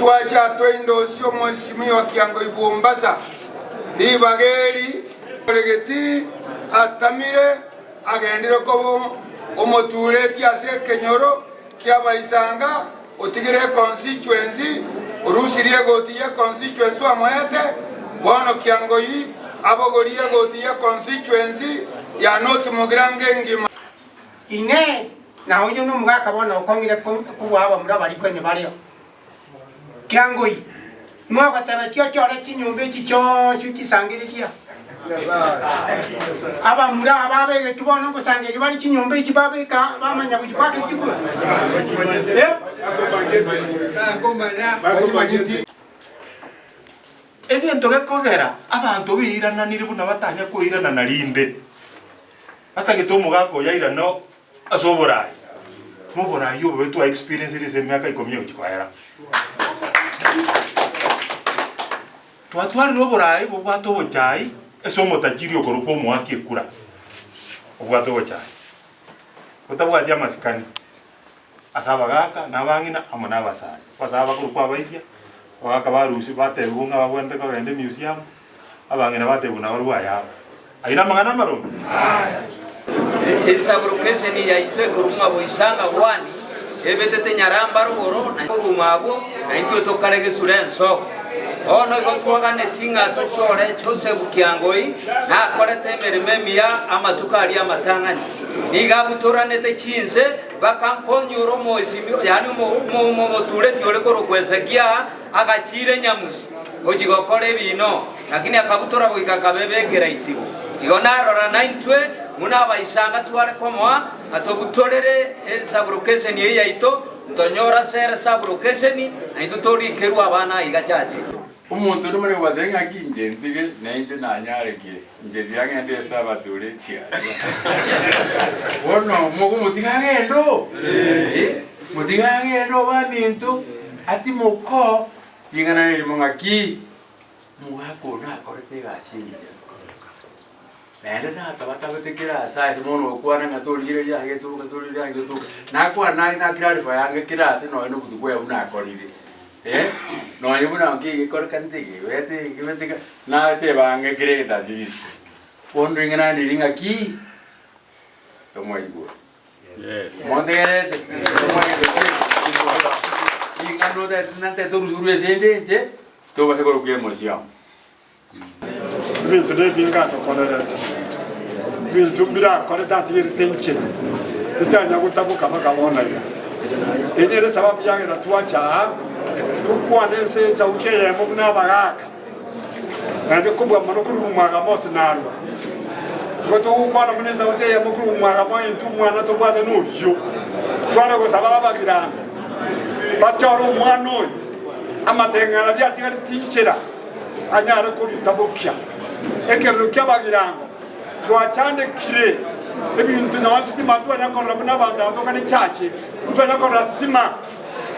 Twacha twaindosia omwesimigwa Kiangoi Bwombasa ribaga eri Oregeti atamire agendire koba omotureti ase ekenyoro ki'abaisanga, otigire econstituency, orusirie egoti ye constituency twamoete, bono Kiangoi abogorie egoti ye constituency ya North Mugirango engima. Inee! Na oyio nomogaka bono okong'ire kobua abamura baria kwenye bareo? Kiangoi, mwagotebetie ochore chinyomba echi chionsi ochisangererie? Abamura aba abegetwe bono ngosangereria bare chinyomba echi babeka bamanya gochia goakera chikura? Eh? Egento gekogera abanto beirananire buna batanya koiranana rinde. Batagete omogaka oyo airane ase oboraai, na oboraai obobe twa experienced ase emiaka ikomi egochia koera. Twatwarire oboraai bobwate obochai ase omotajiri okorokwa omoaki ekura, obwate obochai, botabwati amasikani ase abagaka na abang'ina amo na abasae. Abasae bakorokwa abaisia, abagaka barusia batebiwa ng'a babwenerete kogenda emuseum, Abang'ina batebwa nabarabwo ayabo. Ayio namang'ana amaronge? Esaburokesheni yaito ekorumwa Boisanga Wani ebetete Nyaramba rogoro na korumwa abwo naintwe tokare gesura ensoko. Bono igo twaganeti ng'a tochore Joseph Kiangoi nakorete emeremo emiya amatuko aria amatang'ani. Nigo abutoranete chinse mpaka nkonyora omoisimi yaani omotureti ore korokwa Hezekia agachiira enyamusi. Gochia gokora ebiino, lakini akabutora goika akabebekera isiko. Igo narora naintwe buna abaisanga tware komoa, atobutorere esaburokeseni eye yaito, ntonyore ase ere saburokeseni, naintwe torikerwe abana aiga chache. Omonto onde omanye kobatebia ng'aki inche ntige, na inche nanyarekire, inche tiga ngende ase abatureti aria. Bono mokomotiga agende oo, eh, motige agende oo baminto, atimoke oo. Ring'ana nerimo ng'aki omogaka oyo nakorete egasi engiya, naende natabatabete kera ase ase mono gokwana ng'a torigereria ase getoka torigereria ase getoka, nakwana nare na clarify ange kera ase nonye na obotuko bwaye buna akorire eh, nonye buna nki gekorekanete egebete egebete iga, nateba ang'e kera egento at least. Bono ring'ana neri ng'aki tomoigwe. Montegererete? Ring'ana otagete natete orusuru ase ende inche, tobasa korokwa emosi amo. Ebinto nebinge atokorerete, ebinto mbirakorete atigerete enchera, bitanya gotaboka mpaka bono iga. Eye nere esababu yagera twacha aa, tokwane ase esauti eyemo buna abagaaka. Naende kobua mono korwa omwaga Mose narua. Igo togokwana buna esauti eyemo korwa omwaga mo intwe omwana tobwate noyio. Tware gosaba abagirango bachore omwana oyo amateng'ana aria atigarete inchera anyare koruta bokia. Ekerero ki'abagirango twachandekire ebinto nonya sitima ntwanya korora buna abanto aba tokane chache ntwanya korora sitima.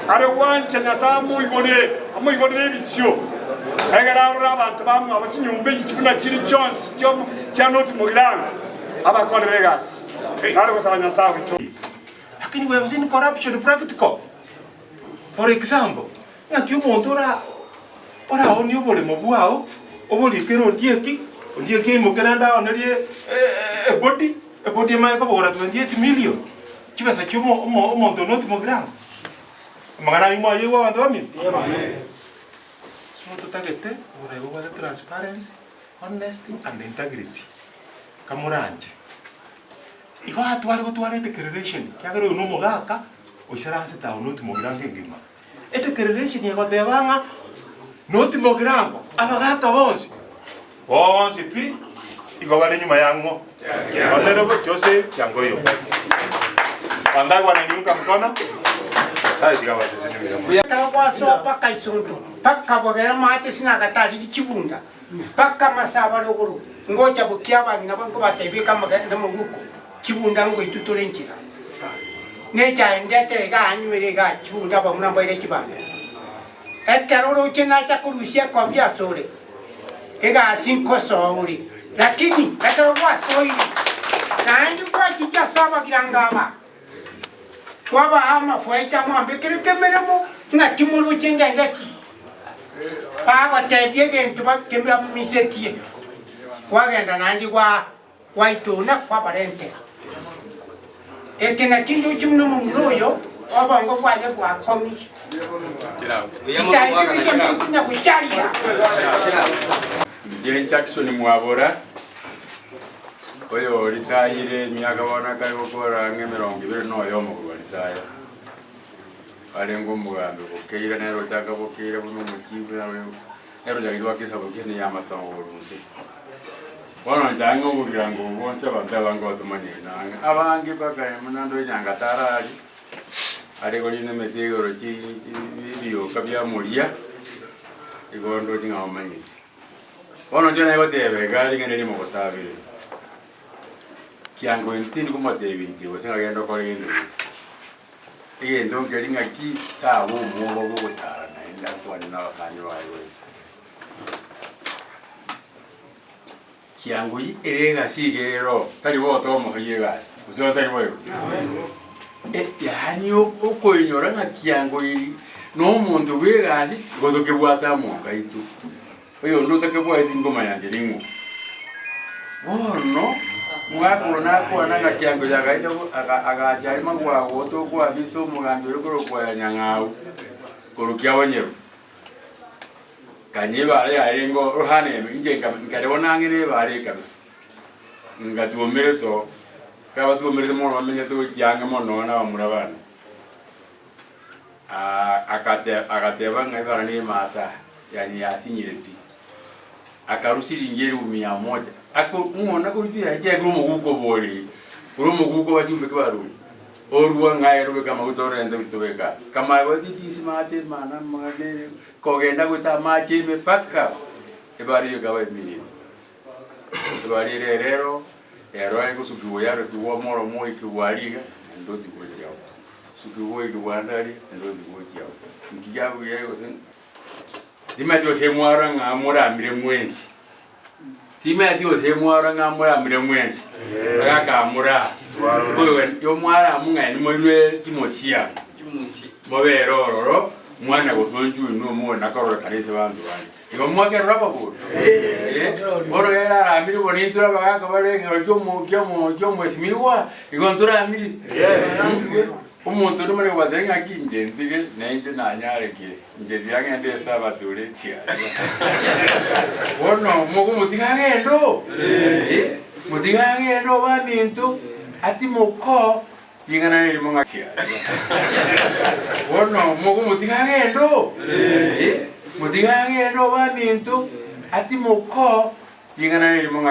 Are gwancha Nyasae amoigorere, amoigorere ebisio, egere arore abanto bamwabo chinyomba echi buna chire chionsi chia North Mugirango, abakorere egasi. Nare gosaba Nyasae oito. Lakini we have seen corruption practical. For example, ng'aki omonto ora oraonie oboremo bwao, oborikere ondieki, ondieki aimoke naende aonerie ebody, ebody emanye kobogora 28 million. Chibesa chia omo omo omonto onde otimokire amo. Amang'ana ayio mwayaigwa abanto bamino? So totagete oborai bobwate transparency, honesty and integrity kamoranche. Igo atware gotwara edeclaration ekiagera oyo na omogaka oisaransete agwo notimokire ango engima. Edeclaration egoteba ng'a notimokire ango abagaka bonsi bonsi pi igo bare nyuma ya ng'o? Honorable Joseph Kiangoyo. Wangapi wananiunga mkono? Nyasaye tiga abasesenie buya mono. Ekero gwasoa mpaka isonto, mpaka bogere amache sinagataririe chibunda, mpaka amasabo rogoro, ngocha bokia abang'ina nkobatebia eka amagena moguko, chibunda ngoitwa tore nchera. Nechae ndetere iga anywere iga chibunda abamura mbaire chibando. Ekero oroche nacha korusia ekobi asore, egasi nkosoa ore, lakini ekero gwasoire, naende gwachicha ase abagirango aba, kwabaa amafuaita mwambekerete emeremo, ng'a timoroche ngende ki? Bagotebia egento bamisetie, kwagenda naende gwaituna kwabarentera. Eke nakio ndoche buna omomura oyo obongo bwaye bwakong'ire. Isaiko ebinto mbiri konya gocharia. Inche Jackson Mwabora, oyoritayire emiaka bono akare gokora ang'e emerongo ebere na oyomo korwa ritaya. Arenge omogambi bokeira nere ochaka bokeira buna omochifu nere nere ochakire goaka esabu kiane ya amatongo korwa inse. Bono inche ang'e obogirango obo bonsi abanto abange batomanyire nang'e abange mpaka buna ndo enyangatara aria, are korina emete igoro chi chi ebioka biamoria, igo ndoche ng'a omanyete. Bono inche nagoteba iga ring'ana erimo gosabire. Kiango intindi komotebia inche gose ng'agende okore gento gete. Egento nkeri ng'aki taba omwoba bw'ogotara naende akwane nabasani baye goika. Kiango ere egasi iga ero, tari bogotoa omosoria egasi, gose tari boigo? Yaani okoinyora ng'a kiango eri na omonto bw'egasi, igo tokebwate amo nkaito. Oyonde otakebwati ngoma yanche ning'o? Bono omogaka oyo nakwana ng'a kiango yagaita agacha aria magwago tokwabisa omogambi oria korokwa ya Nyang'au korwa Kiabonyoru. Kanya ebara yarenge orohana ime, inche nkare bono ang'e na ebara eye kabisa. Ngatwomerete oo, ekero batwomerete mono bamenyete gochia ang'e mono na abamura bane. Agateba ng'a ebara nemata, yaani yasinyire pi. Akarua shilingi elifu mia moja. Ng'o nakorua chibesa chiaye korwa omoguko bori, korwa omoguko bachumbeke barure. Orua ng'a aye obeke amaguta orente tobeke aa. Kamanya gotitia esimate emana amang'ana ere, kogenda goeta amache ime mpaka ebara eyio ekaba eminene. Ebara ere erero, ero egosukigwa yarokigwa omoro oikigwa aria iga, naende otigwe gochia oo. Sukigwa oikigwa ande aria, naende otigwe gochia oo. Nki kiabuya gose timanyeti gose mwarora ng'a moramire mwensi, timanyeti gose mwarora ng'a moramire mwensi, agakamura omwaramu ng'a inwe moirwe chimosiamu, mobere ororo, mwana gosonchwa inwe omogwe nakororekana ase abanto bande. Igo mwakerora ababori? Bono ere aramire bono intwe abagaka bare ekero kiomo kiomo kiomwesimigwa, igo ntoramiri? Omonto onde omanye kobatebia ng'aki inche ntige na inche nanyarekire, inche tiga ng'ende ase abatureti aria. Bono mokomotiga agende oo, motige agende obaminto atimoke oo. Ring'ana nerimo ng'a bono mokomotiga agende oo, motige agende obaminto atimoke oo, ring'ana nerimo ng'a.